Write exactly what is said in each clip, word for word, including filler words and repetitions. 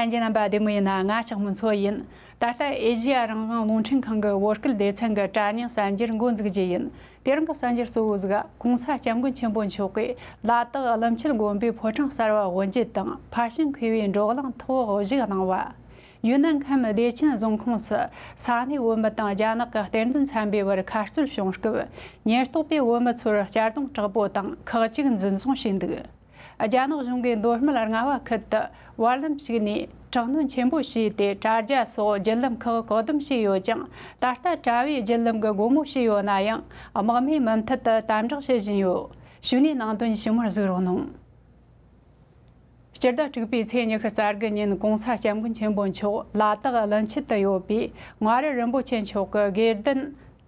ལྷན་རྒྱས་རྣམ་པ་བདེ་མོ་ཡིན་ན། ང་ཕྱག་མོ་མཚོ་ཡིན། ད་ལྟ་ཨེ་ཤེ་ཡ་རང་དབང་རླུང་འཕྲིན་ཁང་གི་བོད་སྐད་སྡེ་ཚན་གྱི་དྲ་བརྙན་གསར་འགྱུར་འགོ་འཛུགས་རྒྱུ་ཡིན། དེ་རིང་གི་གསར་འགྱུར་གཙོ་བོ་ཟིག་༸གོང་ས་སྐྱབས་མགོན་ཆེན་པོ་མཆོག་གིས་ལ་དྭགས་ཀླུ་མཆེད་དགོན་པའི་ཕོ་བྲང་གསར་བ་དབུ་འབྱེད་དང་ཕར་ཕྱིན་མཁས་པའི་བགྲོ་གླེང་ཐོག་དབུ་བཞུགས་གནང་བ། ཡུན་ནན་ཁམས་བདེ་ཆེན་རྫོང་ཁོངས་སུ་ས་གནས་བོད་མི་དང་རྒྱ་ནག་གི་གཏེར་འདོན་ཚན་པའི་བར་མཁར་སྲོལ་བྱུང་སྐབས། ཉེན་རྟོག་པས་བོད་མི་ཚོར་གཅར་རྡུང་དྲག་པོ་དང་ཁག་ཅིག་འཛིན་བཟུང་བྱས་འདུག། རྒྱ་ནག་གཞུང་གིས་མདོ་སྨད་རྔ་བ་ཁུལ་དུ་བར་ལམ་ཞིག་ནས་དྲག་གནོན་ཆེན་པོ་བྱས་ཏེ། དྲ་རྒྱ་སོགས་བརྒྱུད་ལམ་ཁག་བཀག་སྡོམ་བྱས་ཡོད་ཀྱང་། ད་ལྟ་དྲ་བའི་བརྒྱུད་ལམ་གྱི་སྒོ་མོ་ཕྱེས་ཡོད་ན་ཡང་། དམག་མིས་མུ་མཐུད་དུ་དམ་དྲག་བྱེད་བཞིན་ཡོད། གཞུག་ནས་ནང་དོན་ཞིབ་མོར་གཟིགས་རོགས་གནང་། སྤྱི་ཟླ་དྲུག་པའི་ཚེས་ཉི་ཤུ་རྩ་དགུ་ཉིན་༸གོང་ས་སྐྱབས་མགོན་ཆེན་པོ་མཆོག་ལ་དྭགས་ཀླུ་མཆེད་དུ་ཡོད་པའི་མངའ་རིས་རིན་པོ་ཆེ་མཆོག་གི་དགེ་ལྡན་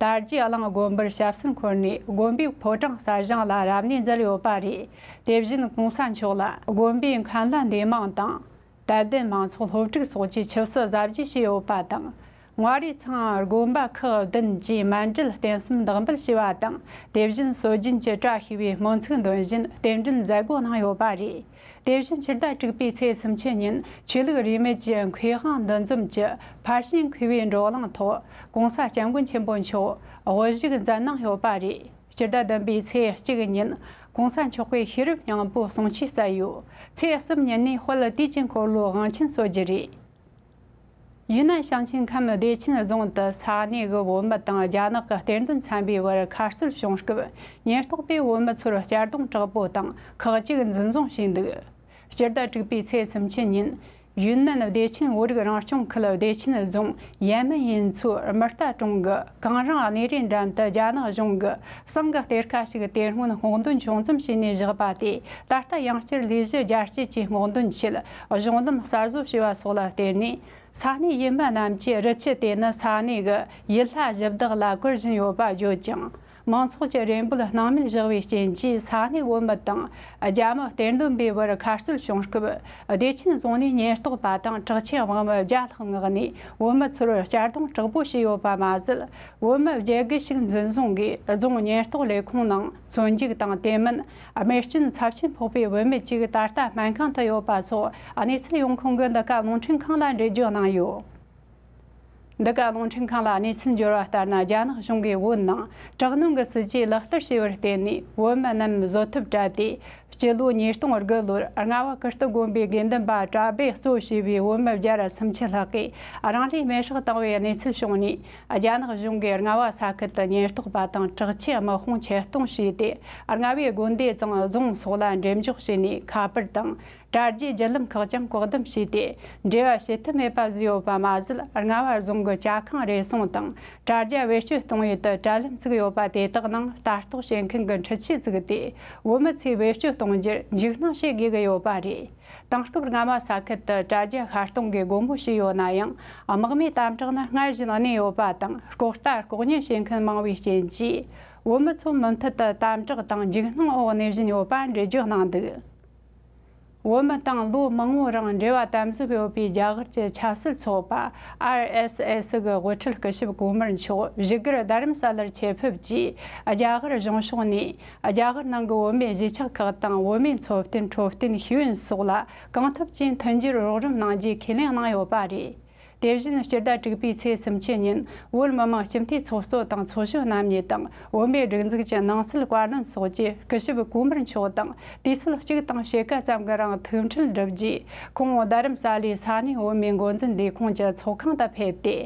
དར་རྒྱས་གླིང་དགོན་པར་ཞབས་སོར་འཁོད་ནས། དགོན་པའི་ཕོ་བྲང་གསར་བཞེངས་ལ་རབ་གནས་མཛད་ཡོད་པ་རེད། དེ་བཞིན་༸གོང་ས་མཆོག་ལ་དགོན་པའི་མཁན་བླ་འདུས་མང་དང་། དད་ལྡན་མང་ཚོགས་སློབ་ཕྲུག་སོགས་ཀྱིས་ཆབ་སྲིད་གཟབ་རྒྱས་བྱས་ཡོད་པ་དང་། མངའ་རིས་ཚང་དགོན་པ་ཁག་བདུན་གྱིས་མཎྜལ་རྟེན་གསུམ་བདག་འབུལ་བྱས་པ་དང་། དེ་བཞིན་སྲོལ་རྒྱུན་གྱི་བཀྲ་ཤིས་པའི་སྨོན་ཚིག་འདོན་བཞིན་རྟེན་འབྲེལ་མཛད་སྒོ་གནང་ཡོད་པ་རེད། དེ་བཞིན་ཕྱི་ཟླ་དྲུག་པའི་ཚེས་སུམ་ཅུ་ཉིན་ཆོས་ལུགས་རིས་མེད་ཀྱི་མཁས་དབང་འདུ་འཛོམས་ཀྱི་ཕར་ཕྱིན་མཁས་པའི་བགྲོ་གླེང་ཐོག་༸གོང་ས་སྐྱབས་མགོན་ཆེན་པོ་མཆོག་དབུ་བཞུགས་མཛད་གནང་ཡོད་པ་རེད། སྤྱི་ཟླ་བདུན་པའི་ཚེས་གཅིག་ཉིན་༸གོང་ས་མཆོག་གིས་ཤེས་རབ་སྙིང་པོའི་གསུང་ཆོས་སྩལ་ཡོད། ཚེས་གསུམ་ཉིན་ནས་དཔལ་དུས་ཀྱི་འཁོར་ལོའི་དབང་ཆེན་གསོལ་རྒྱུ་རེད། ཡུན་ནན་ཞིང་ཆེན་ཁམས་བདེ་ཆེན་རྫོང་དུ་ས་གནས་ཀྱི་བོད་མི་དང་རྒྱ་ནག་གི་གཏེར་འདོན་ཚན་པའི་བར་མཁར་སྲོལ་བྱུང་སྐབས། ཉེན་རྟོག་པས་བོད་མི་ཚོར་གཅར་རྡུང་དྲག་པོ་དང་ཁག་ཅིག་འཛིན་བཟུང་བྱས་འདུག། སྤྱི་ཟླ་དྲུག་པའི་ཚེས་སུམ་ཅུ་ཉིན། ཡུན་ནན་བདེ་ཆེན་བོད་རིགས་རང་སྐྱོང་ཁུལ་བདེ་ཆེན་རྫོང་ཡན་མིན་ཡུན་ཚོའི་མི་རྟ་གྲོང་གི་གངས་རིང་གནས་རིའི་འགྲམ་དུ་རྒྱ་ནག་གཞུང་གིས་ཟངས་ཀྱི་གཏེར་ཁ་ཞིག་དེ་སྔོན་སྔོག་འདོན་ཆུང་ཙམ་བྱས་ནས་བཞག་པ་དེ། ད་ལྟ་ཡང་བསྐྱར་ལས་གཞི་རྒྱ་སྐྱེད་ཀྱིས་སྔོག་འདོན་ཆེད་གཞུང་ལམ་གསར་བཟོ་བྱས་པ་སོགས་ལ་བརྟེན་ནས། ས་གནས་ཡུལ་མི་རྣམས་ཀྱིས་རི་ཆུ་དེ་ནི་ས་གནས་ཀྱི་ཡུལ་ལྷ་གཞི་བདག་ལ་བཀུར་བཞིན་ཡོད་པ་བརྗོད་ཅིང་། མང་ཚོགས་ཀྱི་རེ་འབོད་སྣང་མེད་བཞག་པའི་རྐྱེན་གྱིས། ས་གནས་བོད་མི་དང་རྒྱ་མི་གཏེར་འདོན་པའི་བར་མཁར་སྲོལ་བྱུང་སྐབས། བདེ་ཆེན་རྫོང་ནས་ཉེན་རྟོག་པ་དང་དྲག་ཆས་དམག་མི་བརྒྱ་ལྷག་མངགས་ནས། བོད་མི་ཚོར་གཅར་རྡུང་དྲག་པོ་བྱས་ཡོད་པ་མ་ཟད། བོད་མི་བརྒྱད་དགུ་ཞིག་འཛིན་བཟུང་གིས་རྫོང་ཉེན་རྟོག་ལས་ཁུངས་ནང་བཙོན་འཇུག་དང་། དེ་མིན། རྨས་སྐྱོན་ཚབས་ཆེན་ཕོག་པའི་བུད་མེད་ཅིག་ད་ལྟ་སྨན་ཁང་དུ་ཡོད་པ་སོགས་གནས་ཚུལ་ཡོང་ཁུངས་ཀྱིས་འདི་ག་རླུང་འཕྲིན་ཁང་ལ་འགྲེལ་བརྗོད་གནང་ཡོད། འདི་ག་རླུང་འཕྲིན་ཁང་ལ་གནས་ཚུལ་འབྱོར་བ་ལྟར་ན། རྒྱ་ནག་གཞུང་གིས་བོད་ནང་དྲག་གནོན་གྱི་སྲིད་ཇུས་ལག་བསྟར་བྱས་པར་བརྟེན་ནས། བོད་མི་རྣམས་བཟོད་ཐབས་བྲལ་ཏེ། སྤྱི་ལོ་ཉིས་སྟོང་དགུ་ལོར་རྔ་བ་ཀིརྟི་དགོན་པའི་དགེ་འདུན་པ་གྲྭ་པས་གཙོ་བྱས་པའི་བོད་མི་བརྒྱ་ར་སུམ་ཅུ་ལྷག་གིས་རང་ལུས་མེར་སྲེག་བཏང་བའི་གནས་ཚུལ་བྱུང་ནས། རྒྱ་ནག་གཞུང་གིས་རྔ་བ་ས་ཁུལ་དུ་ཉེན་རྟོག་པ་དང་དྲག་ཆས་དམག་དཔུང་ཆེད་གཏོང་བྱས་ཏེ། རྔ་བའི་དགོན་སྡེ་དང་རྫོང་སོགས་ལ་འགྲེམས་འཇོག་བྱས་ནས། ཁ་པར་དང་དྲ་རྒྱའི་བརྒྱུད་ལམ་ཁག་ཀྱང་བཀག་སྡོམ་བྱས་ཏེ། འབྲེལ་བ་བྱེད་ཐབས་མེད་པ་བཟོས་ཡོད་པ་མ་ཟད། རྔ་བ་རྫོང་གི་ཇ་ཁང་རེ་ཟུང་དང་དྲ་རྒྱ་བེད་སྤྱོད་གཏོང་ཡུལ་དུ་དྲ་ལམ་བཙུགས་ཡོད་པ་དེ་དག་ནང་ལྟ་རྟོག་བྱེད་མཁན་གྱི་འཕྲུལ་ཆས་བཙུགས་ཏེ། བོད་མི་ཚོས་བེད་སྤྱོད་གཏོང་རྒྱུར་འཇིགས་སྣང་བྱེད་དགོས་ཀྱི་ཡོད་པ་རེད། དེང་སྐབས་རྔ་བ་ས་ཁུལ་དུ་དྲ་རྒྱ་ཤར་གཏོང་གི་སྒོ་མོ་ཕྱེས་ཡོད་ན་ཡང་། དམག་མིའི་དམ་དྲག་ནི་སྔར་བཞིན་གནས་ཡོད་པ་དང་། ལྐོག་ལྟ་ལྐོག་ཉན་བྱེད་མཁན་མང་བའི་རྐྱེན་གྱིས། བོད་མི་ཚོ་མུ་མཐུད་དུ་དམ་དྲག་དང་འཇིགས་སྣང་འོག་གནས་བཞིན་ཡོད་པ་འགྲེལ་བརྗོད་གནང་འདུག། བོད་མི་དང་ལོ་མང་པོ་རིང་འབྲེལ་བ་དམ་ཟབ་ཡོད་པའི་རྒྱ་གར་གྱི་ཆབ་སྲིད་ཚོགས་པ་ཨར་ཨེས་ཨེས་གི་དབུ་ཁྲིད་སྐུ་ཞབས་གོང་མར་མཆོག་བཞུགས་སྒར་རྡ་རམ་ས་ལར་ཆེད་ཕེབས་ཀྱིས། རྒྱ་གར་གཞུང་ཕྱོགས་ནས་རྒྱ་གར་ནང་གི་བོད་མིའི་གཞིས་ཆགས་ཁག་དང་། བོད་མིའི་འཚོ་རྟེན་འཕྲོད་བསྟེན་ཤེས་ཡོན་སོགས་ལ་གང་ཐུབ་ཀྱིས་མཐུན་འགྱུར་རོགས་རམ་གནང་རྒྱུའི་ཁས་ལེན་གནང་ཡོད་པ་རེད། དེ་བཞིན་སྤྱི་ཟླ་དྲུག་པའི་ཚེས་སུམ་ཅུ་ཉིན། བོད་མི་མང་སྤྱི་འཐུས་ཚོགས་གཙོ་དང་ཚོགས་གཞོན་རྣམ་གཉིས་དང་། བོད་མིའི་སྒྲིག་འཛུགས་ཀྱི་ནང་སྲིད་བཀའ་བློན་སོགས་ཀྱིས་སྐུ་ཞབས་གོང་མར་མཆོག་དང་དུས་ཚོད་གཅིག་དང་ཕྱེད་ཀ་ཙམ་གྱི་རིང་ཐུག་འཕྲད་བསྒྲུབས་རྗེས། ཁོང་རྡ་རམ་ས་ལའི་ས་གནས་བོད་མིའི་འགོ་འཛིན་ལས་ཁུངས་ཀྱི་ཚོགས་ཁང་དུ་ཕེབས་ཏེ།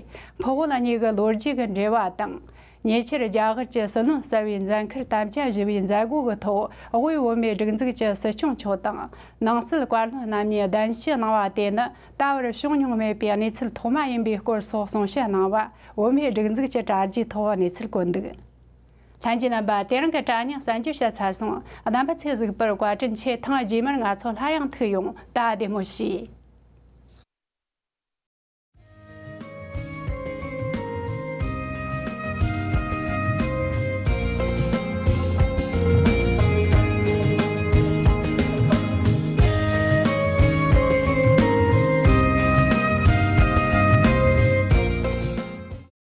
འཕགས་བོད་གཉིས་ཀྱི་ལོ་རྒྱུས་ཀྱི་འབྲེལ་བ་དང་། ཉེ་ཆར་རྒྱ་གར་གྱི་སྲིད་བློན་གསར་བའི་མཛད་ཁར་དམ་བཅའ་བཞེས་པའི་མཛད་སྒོ་གི་ཐོག། དབུས་བོད་མིའི་སྒྲིག་འཛུགས་ཀྱི་སྲིད་སྐྱོང་མཆོག་དང་། ནང་སྲིད་བཀའ་བློན་རྣམ་གཉིས་གདན་ཞུ་གནང་བ་དེ་ནི་ད་བར་བྱུང་མྱོང་མེད་པའི་གནས་ཚུལ་ཐོག་མ་ཡིན་པའི་སྐོར་སོགས་གསུང་བཤད་གནང་བ། བོད་མིའི་སྒྲིག་འཛུགས་ཀྱི་དྲ་རྒྱའི་ཐོག་གནས་ཚུལ་བཀོད་འདུག། ལྷན་རྒྱས་རྣམ་པ། དེ་རིང་གི་དྲ་བརྙན་གསར་འགྱུར་བཤད་ཚར་སོང་། རྣམ་པ་ཚོས་གཟིགས་པར་བཀའ་དྲིན་ཆེ། ཐེངས་རྗེས་མར་ང་ཚོ་སླར་ཡང་ཐུག་ཡོང་། ད་བདེ་མོ་བྱོས།